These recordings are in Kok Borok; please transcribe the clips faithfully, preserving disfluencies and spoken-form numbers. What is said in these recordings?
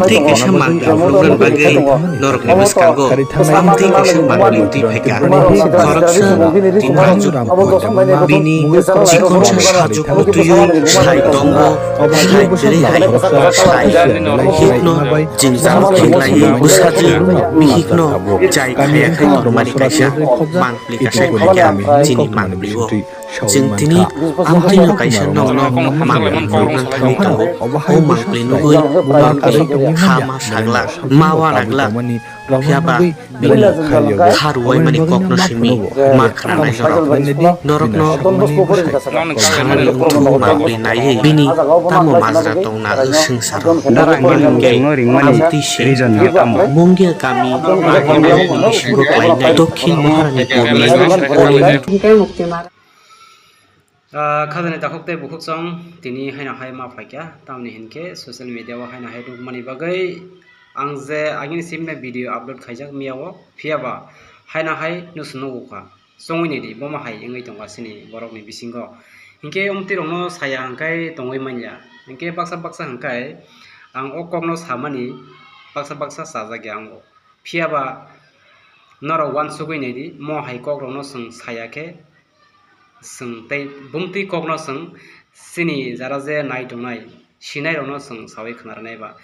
Tei kaisa mangpili phunuknani bagwi norokni bwskango amtwi kaisa mangpili wngtwi phaikha. Khoroksa tini hajwk bini chikonsa sajwk wngtwiwi sai tongo, sai kwrwi hai sai hikno jwngjal khlaiwi bwsajwk bihikno chai khaya khai tongmani kaisa mangpili kaisa phaikha chini mangpili o. Chwng tini amtwino kaisa nokno mangpili phunukna thangwi tongo. O mangpili nugwi norokni kha ma saglak, ma uanaglak, phiya ba bini kha rwuaimani kokno simi ma khwnanai norok. Norokno sanani wngthung mangpili naiwi bini tamo majra tongna swngcharo. Norokni hwnkhe amtwi se Mungia kami bisingo klainai Dokhin Maharani Poli. Ah, khajani takhuk tei bukhuk chwng tini haino hai ma phaikha, tamni hinkhe social media o haino hai nukmani bagwi ang je agini simna video upload khaijak miya o, phiya ba haino hai nusu nukukha, chongwi naidi bomo hai wngwi tongkha chini borokni bisingo. Hinkhe omtwi rokno saya hwnkhai tongwi manya, hinkhe baksa baksa hwnkhai ang o kokno samani baksa baksa chajakya ango. Phiya ba norok uansugwi naidi, mo hai kokrokno chwng saya khe, chwng tei bumtwi kokno chwng chini jara je nai tongnai, sinairokno chwng saui khna rwnai ba.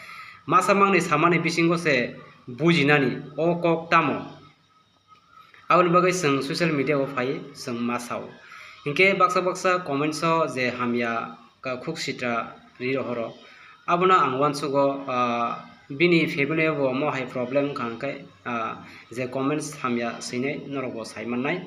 Masa mangni samani bisingo se bujinani o kok tamo. Aboni bagwi chwng social media o phai chwng ma sao. Hinkhe baksa baksa comments o je hamya ka khuk sitra ri rohoro. Abono ang uansugo, ah, bini family o bo mo hai problem wngkha hwnkhe, ah, je comments hamya swinai norok bo sai mannai.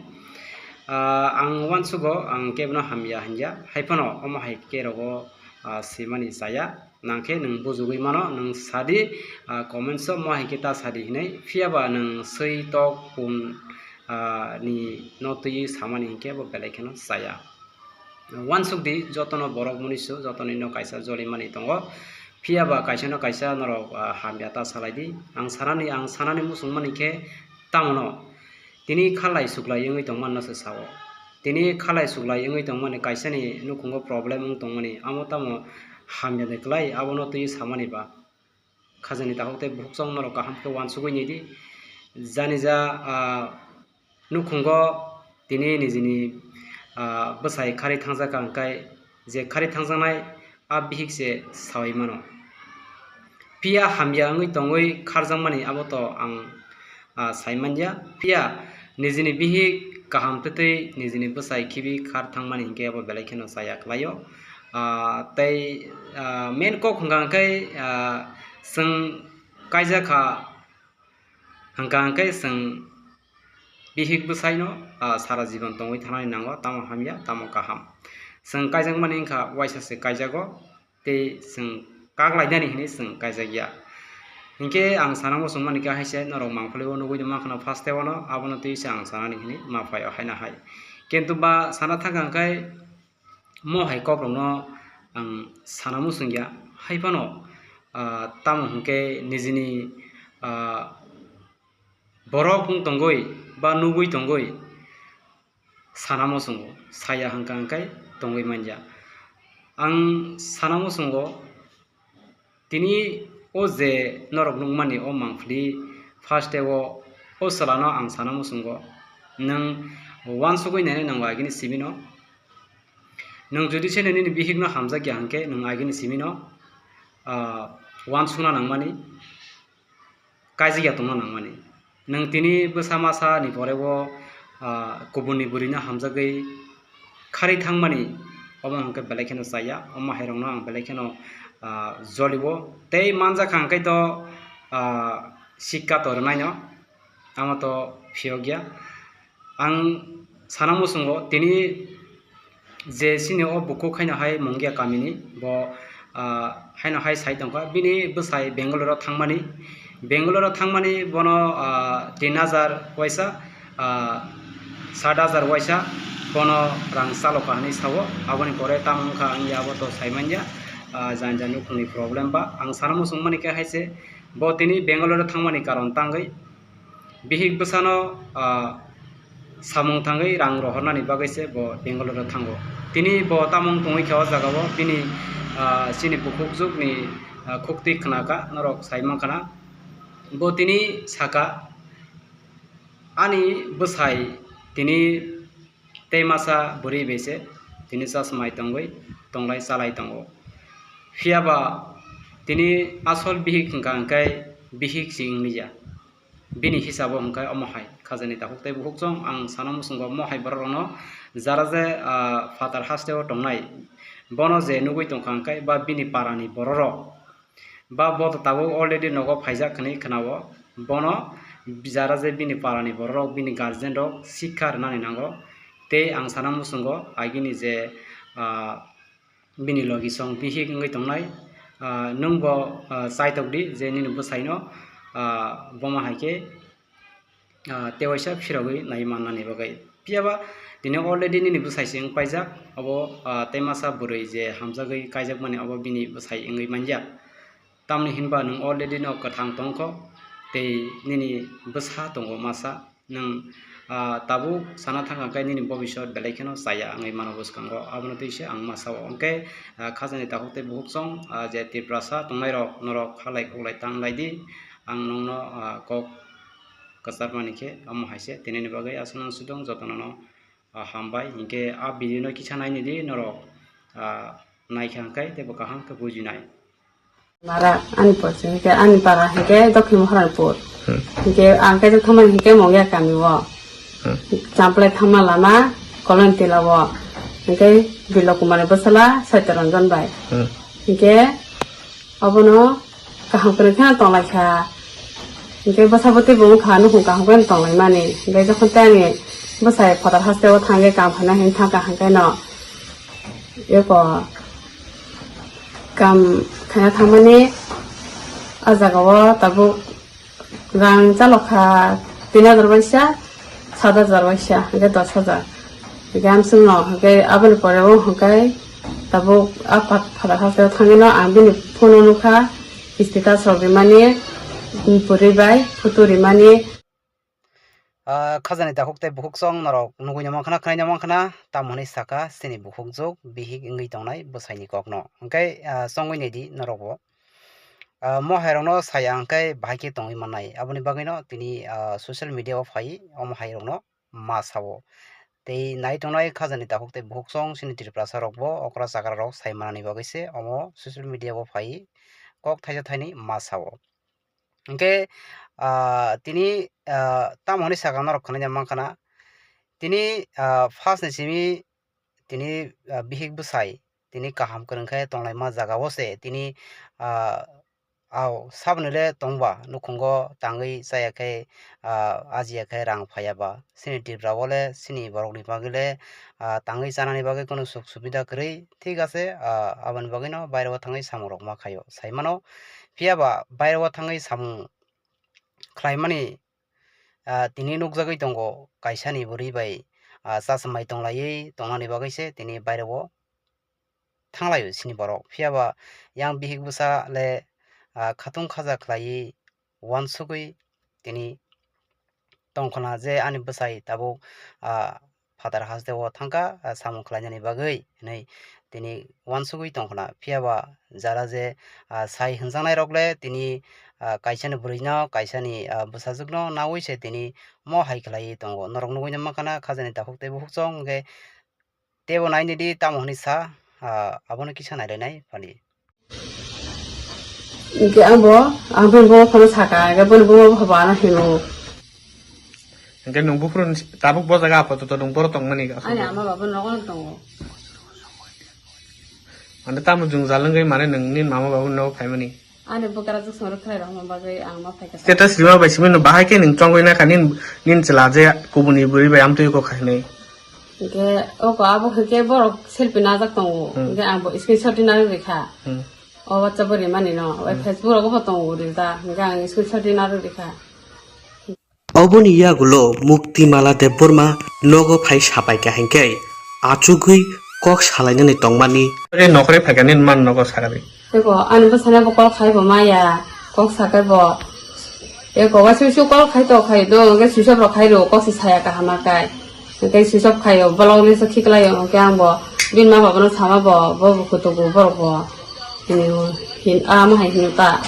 Ah, ang uansugo ang kebono hamya hinya, hai phano omo hai khe rogo, ah, swimani chaya. Nangkhe nwng bujugwi mano, nwng sadi, ah, comments o mo hai khe ta sadi hinwi, phiya ba nwng swi tok pun, ah, ni no twiwi samani hinkhe bo belai kheno chaya. Uansuk di, jotono borok munisu, jotono ino kaisa jolimani tongo. Phiya ba kaisa no kaisa norok, ah, hamya ta salai di. Ang sanani, ang sanani muchung mani khe tamono tini khalai suklai wngwi tongmani no se sao. Tini khalai suklai wngwi tongmani kaisani nukhungo problem wng tongmani, amo tamo hamya de klai, abono twi samani ba. Khajani takhuk tei bukhuk chwng norok kaham khe uansugwi nidi. Jani ja, ah, nukhungo tini nijini, ah, bwsai kharwi thangjakha hwnkhe je kharwi thangjaknai a bihik se saui mano. Phiya hamya wngwi tongwi kharjakmani abo to ang, ah, sai manya. Phiya nijini bihik kaham twtwi nijini bwsai khibi khar thangmani hinkhe abo belai kheno chaya khlaio. Ah, tei, ah, main kok hwnkha hwnkhe, ah, chwng kaijakha hwnkha hwnkhe chwng bihik bwsaino, ah, sara jibon tongwi thanani nango, tamo hamya, tamo kaham. Chwng kaijakmani wngkha uaisa se kaijago, tei chwng kak lainani hinwi chwng kaijakya. Hinkhe ang sana muchung mani khe haise norok mangpili o nugwi tongma kheno first o no, abono twi se ang sanani hinwi ma phaio haino hai. Kintu ba sana thangkha hwnkhe mo hai kokrokno ang sana muchungya, hai phano, ah, tamo hwnkhe nijini, ah, borok wng tongwi ba nugwi tongwi sana muchungo, saya hwnkha hwnkhe tongwi manya. Ang sana muchungo tini o je norok nukmani o mangpili first o, o chwlano ang sana muchungo, nwng uansugwi nainai nango agini simi no. Nwng jodi se nini bihikno hamjakya hwnkhe nwng agini simi no, ah, uansukna nangmani. Kaijakya tongna nangmani. Nwng tini bwsa masa ni pore o, ah, kubunni bwrwino hamjagwi kharwi thangmani, omo hwnkhe belai kheno chaya, omo hairokno ang belai kheno, ah, jolio. Tei manjakha hwnkhe to, ah, sikka to rwnaino, amo to phiyokya. Ang sana muchungo tini je chini o bukhuk haino hai Mungia kamini bo, ah, haino hai sai tongkha, bini bwsai Bangalore o thangmani, Bangalore o thangmani bono, ah, tin hajar waisa, ah, sat hajar waisa bono rang chalokha hinwi sao. Aboni pore tamo wngkha wngya abo to sai manya, ah, jani jani nukhungni problem ba. Ang sana muchung mani khe hai se bo tini Bangalore o thangmani karon tangwi bihik bwsano, ah, samung thangwi rang rohornani bagwi se bo Bangalore o thango. Tini bo tamo wng tongwi kha o jaga o, bini, ah, chini bukhuk jukni ah, khukti khnakha, norok sai mankha na. Bo tini saka, ani bwsai tini tei masa bwrwi bai se tini chasmai tongwi tonglai chalai tongo. Phiya ba tini asol bihik hwnkha hwnkhe bihik se wngya. Bini hisabo hwnkhe omo hai, khajani takhuk tei bukhuk chwng ang sana muchungo omo hai borok rokno jara je, ah, phatar hasteo tongnai, bono je nugwi tongkha hwnkhe ba bini parani borok rok ba bo to tabuk already nogo phaijak hwnwi khwnao, bono jara je bini parani borok rok, bini guardian rok sikha rwnani nango. Tei ang sana muchungo agini je, ah, bini logi song bihik wngwi tongnai, ah, nwng bo, ah, chaitok di je nini bwsaino, ah, boma hai khe, ah, tewaisa phirogwi nai mannani bagwi. Phiya ba tini already nini bwsai se wng paijak, obo, ah, tei masa bwrwi je hamjagwi kaijakmani obo bini bwsai wngwi manya. Tamni hinba nwng already no kwthang tongkho, tei nini bwsa tongo masa. Nwng, ah, tabuk sana thangkha khe nini bobisot belai kheno chaya wngwi mano bwskango. Abono twi se ang masa o. Hwnkhe, ah, khajani takhuk tei bukhuk chwng, ah, je Tiprasa tongnairok, norok halai khuklai tanglai di. Ang nongno, ah, kok kwcharmani khe omo hai se. Tinini bagwi aswk nang sudong jotono no, ah, hambai. Hinkhe ah video no kisa naini di norok, ah, naikha hwnkhe teibo kaham khe bujinai. Mara ani porsi hwnkhe ani para hwnkhe Dokhin Moharanpur. Hmm. Hwnkhe ang khe thangmani hwnkhe Mongya kami o. Hmm. Champlai thangma lama Kolon tila o. Hwnkhe Bilo Kumar ni bwsala Saitya Ranjan bai. Hmm. Hwnkhe obono kaham kwrwng khe tonglai kha. Hwnkhe bwsa bwtwi bo wngkha nukhung kaham khe tonglai mani. Hwnkhe jokhon tei ani bwsai phatar hasteo thangkhe kam khaina hinwi thangkha hwnkhe no. Eko kam khaina thangmani ah jagao tabuk rang chalokha tin hajar waisa, sat hajar waisa, hwnkhe dos hajar. Hwnkhe amsongno, hwnkhe aboni pore o hwnkhe tabuk ah phat-, phatar hasteo thangwino ang bini phone o nukha, status rok rimani, bwrwi bai photo rimani. Ah, khajani takhuk tei bukhuk chwng norok nugui no mankha na, khwnai no mankha na, tamo hwnwi saka chini bukhuk juk bihik wngwi tongnai bwsaini kokno. Hwnkhe, ah, chongwi naidi norokbo. Ah, mo hairokno saya hwnkhe bahai khe tongwi mannai. Aboni bagwino tini, ah, social media o phai omo hairokno ma sao. Tei nai tongnai khajani takhuk tei bukhuk chwng chini Tiprasa rokbo okra chakra rok sai manani bagwi se omo social media o phai kok thaisa thaini ma sao. Hwnkhe, ah, tini, ah, tamo hwnwi saka norok khwnai mankha na. Tini, ah, first ni simi tini, ah, bihik bwsai tini kaham kwrwng khe tonglaima jaga o se tini, ah, ao saboni le tongba nukhungo tangwi chaya khe, ah, ajiya khe rang phaiya ba. Chini Tripura o le chini borok ni bagwi le, ah, tangwi chanani bagwi kunu suk subida kwrwi. Thik ase, ah, aboni bagwi no baire o thangwi samung rok ma khaio. Sai mano, phiya ba baire o thangwi samung khlaimani, ah, tini nukjagwi tongo kaisa ni bwrwi bai, ah, chachmai tonglaiwi tongnani bagwi se tini baire o thanglaio chini borok. Phiya ba yang bihik bwsa le, ah, khatung khaja khlaiwi uansugwi tini tongkhna je ani bwsai tabuk, ah, phatar hasteo thangkha, ah, samung khlainani bagwi hinwi tini uansugwi tongkhna. Phiya ba jara je, ah, sai hwnjaknai rok le tini, ah, kaisa ni bwrwi no, kaisa ni, ah, bwsajwk no naui se tini mo hai khlaiwi tongo. Norok nugui no mankha na khajani takhuk tei bukhuk chwng hwnkhe teibo naini di tamo hwnwi sa, ah, abono kisa nailainai phani. Hwnkhe ang bo, ang bini buma phano saka, hwnkhe bini buma bo habo ano hino. Hwnkhe nwng buphuru ni tabuk bo jaga apato to nwng boro tongmani ka? Ani ama baba nogo tongo. Mane tamo jwngjal wngwi mane nwng nini mama baba nogo phaimani? Ani bwkrajwk songwrwk khlai rokma bagwi ang ma phaikha. Status rima bai simi no bahai khe nwng chongwi nakha nini, nini chwla je kubuni bwrwi bai amtwi kok khainai. Hwnkhe oko abo hwnkhe borok selfie najak tongo. Hmm. Hwnkhe ang bo screenshot rina rwrwi kha. Hmm. O WhatsApp o rimani no. Bai, hmm, Facebook rogo bo tongo rijak. Hwnkhe ang screenshot rina rwrwi kha. Oboni yagulo Muktimala Debbarma nogo phai sapaikha hinkhe achugwi kok salainani tongmani. Re nokre phaikha nini man nogo sakari. Tei bo ani bwsano bo kok khai bo maya, kok sakai bo. Eko waisa waisa kok khai to khai do, hwnkhe switch off rok khai rw, kok se saya kaham ma kai. Hwnkhe switch off khai o, bolok le se khiklai o, hwnkhe ang bo bini ma baba no sama bo, bo bo kutubu borok bo. Hin, ah, ama hai hino ta.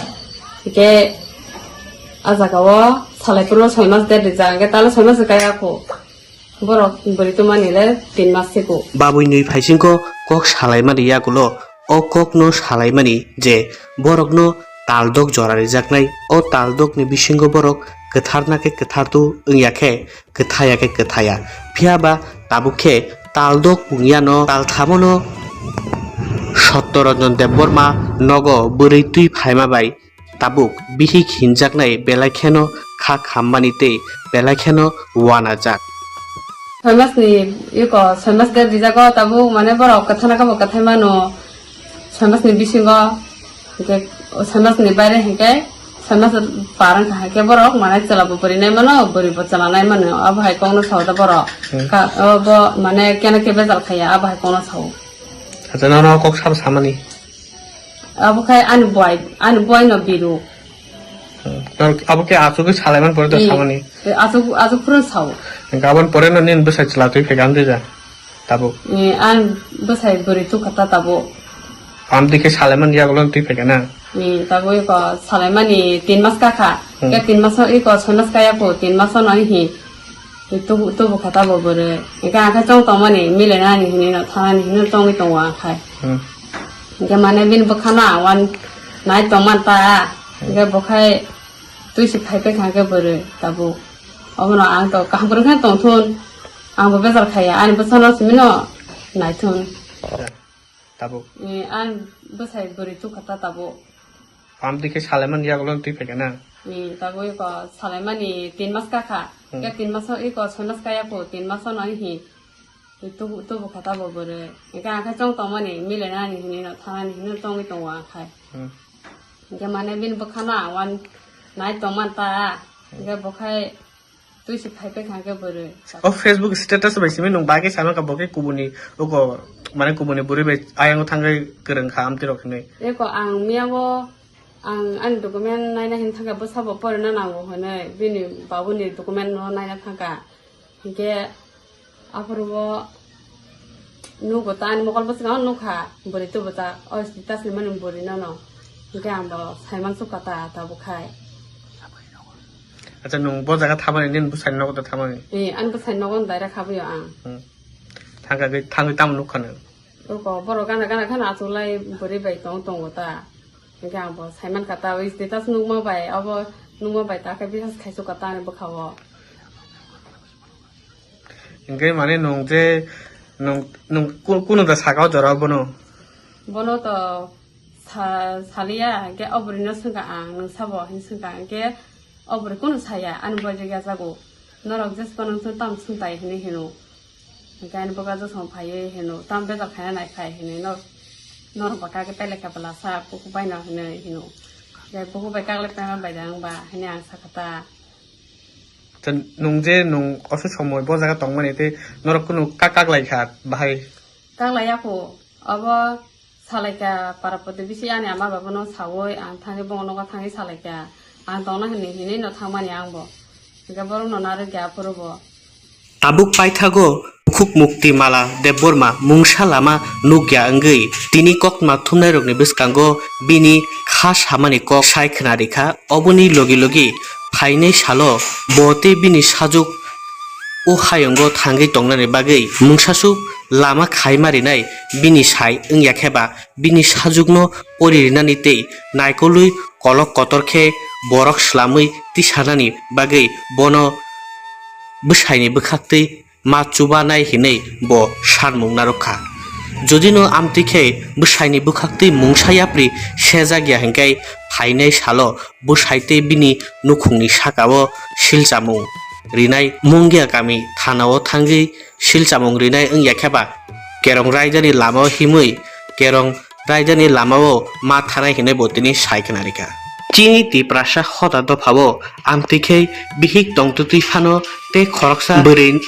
Hingke, ah, jaga o salai phuru soi mas der rijak, hingke talo soi mas kaya kho. Borok bwrwi tongmani le tin mas se kho. Babui nwi phaisingko kok salaimani yagulo o kokno salaimani je borokno taldok jora rijaknai, o taldokni bisingo borok kwtharna khe kwthartu wngya khe kwthaya khe kwthaya. Phiya ba tabuk khe taldok pungyano talthamono Sottoranjan Debbarma nogo bwrwi twi phaima bai tabuk bihik hinjaknai belai kheno kha khammani tei belai kheno uanajak. Soi masni iko soi mas der rijago tabuk mane borok kwthana kabo kwthai mano soi masni bisingo, hingke soi masni baire hingke soi mas par wngkha hingke borok mane chwla bo bwrwi nai mano bwrwi bo chwla nai mano abo hai kokno sao da borok. Hmm. Ka-, obo mane keno khe bejal khaiya abo hai kokno sao. Acha nono kok sabo samani. Abo khai ani buai, ani buai no biru. Hmm. Tor abo khe asugwi salaiman pore to samani. Eh, asuk, asuk phuru sao. Gabon pore no nin bwsai chwla twi phai gam dija. Tabuk. Eh, an bwsai bwrwi tukha ta tabuk. Am dikhe salaiman yagulo twi phai gana. Eh, tabuk iko salaimani tin mas kakha. Hmm. Ke tin mas iko soi mas kaya kho, tin mas no hi. Tubu, tubu kha tabo bwrwi. Hingke ang khe chong tongmani, milainani hinwi no thanani hinwi no chongwi tongo ang khai. Hmm. Hingke mane bini bwkhano ang wan nai tongman ta. Hmm. Hingke bo khai twi se phai paikha hingke bwrwi tabuk. Obono ang to kaham kwrwng khe tongthun. Ang bo bejal khaiya, ani bwsano simi no naithun. Tabuk. Eh, ang bwsai bwrwi tukha ta tabuk. Am dikhe salaiman yagulo twi phai gana. Eh, tabuk iko salaimani tin mas kakha. Hmm. Ke tin mas iko soi mas kaya kho, tin mas no hi. Tubu, tubu kha tabo bwrwi. Hingke ang khe chong tongmani, milainani hinwi no thanani hinwi no chongwi tongo ang khai. Hmm. Hingke mane bini bwkhano ang wan nai tongman ta. Hingke bo khai twi se phai paikha hingke bwrwi. O Facebook status bai simi nwng bagwi sama kha bo khe kubuni uko mane kubuni bwrwi bai ayang thangwi kwrwng kha amtwi rok hinwi. Eko ang miya o ang ani document naina hin thangkha bwsa bo porina nango hinwi bini babuni document no naina thangkha. Hingke aphuru bo nugo ta ani mokol bwskango nukha bwrwi tubu ta o status ni mani bwrwi no no. Hingke ang bo saiman sukha ta tabuk khai. Acha nwng bo jaga thamani nini bwsai nogo da thamani? Eh, ani bwsai nogo no daira khabwi o ang. Hmm. Thangkha gwi, thangwi tamo nukha nwng? Oko borok gana gana kheno achuk lai bwrwi bai tong tongo ta. Hingke ang bo saiman kha ta, o status nukma bai, abo nukma bai ta khe bisas khaisuk kha ta ani bwkha o. Hingke mane nwng je nwng, nwng ku-, kunu da saka o jora bono? Bono to sa-, saliya, hingke o bwrwino swngkha ang, nwng sabo? Hinwi swngkha ang, hingke o bwrwi kunu saya, ani boyjak yajago. Norok jespa nwng chwng tamo swngtai hinwi hino. Hingke ani bwkha josong phaiwi hino, tamo bejal khaina nai phai hinwi nor-, norok ba kagwi pailai kha bwlasa, bukhuk baino hinwi hino. Hingke bukhuk bai kaglai paima bai da wngba hinwi ang sakha ta. Nwng je nwng office somoi bo jaga tongmani tei norok kunu kak kak lai kha bahai? Kak lai ya kho, abo salai kha para poti bisi ani ama baba no saui ang thangwi bo nogo thangwi salai kha, ang tongna hinwi hinwi no thangmani ang bo, hingke borok no narwk ya aphuru bo. Tabuk paithago Bukhuk Mukti Mala Debbarma mungsa lama nukya wngwi tini koktma thumnairokni bwskango bini kha samani kok sai khna rikha. Oboni logi logi phainai salo bo tei bini sajwk o hayungo thangwi tongnani bagwi mungsaswk lama khaima rinai bini sai wngya khe ba bini sajwkno pori rinani tei naikolwi kolok kotor khe borok swlamwi tisanani bagwi bono bwsaini bwkhaktwi ma chubanai hinwi bo sanmung narwk kha. Jodi no amtwi khe bwsaini bwkhaktwi mungsa yapri sejak ya hinkhe phainai salo bwsai tei bini nukhungni saka-o silchamung rinai Mungia kami thana-o thangwi silchamung rinai wngya khe ba Kerong raidani lama-o himwi Kerong raidani lama-o ma thanai hinwi bo tini sai khna rikha. Chini Tiprasa hoda dopha-o amtwi khe bihik tongtwtwi phano tei khoroksa bwrwi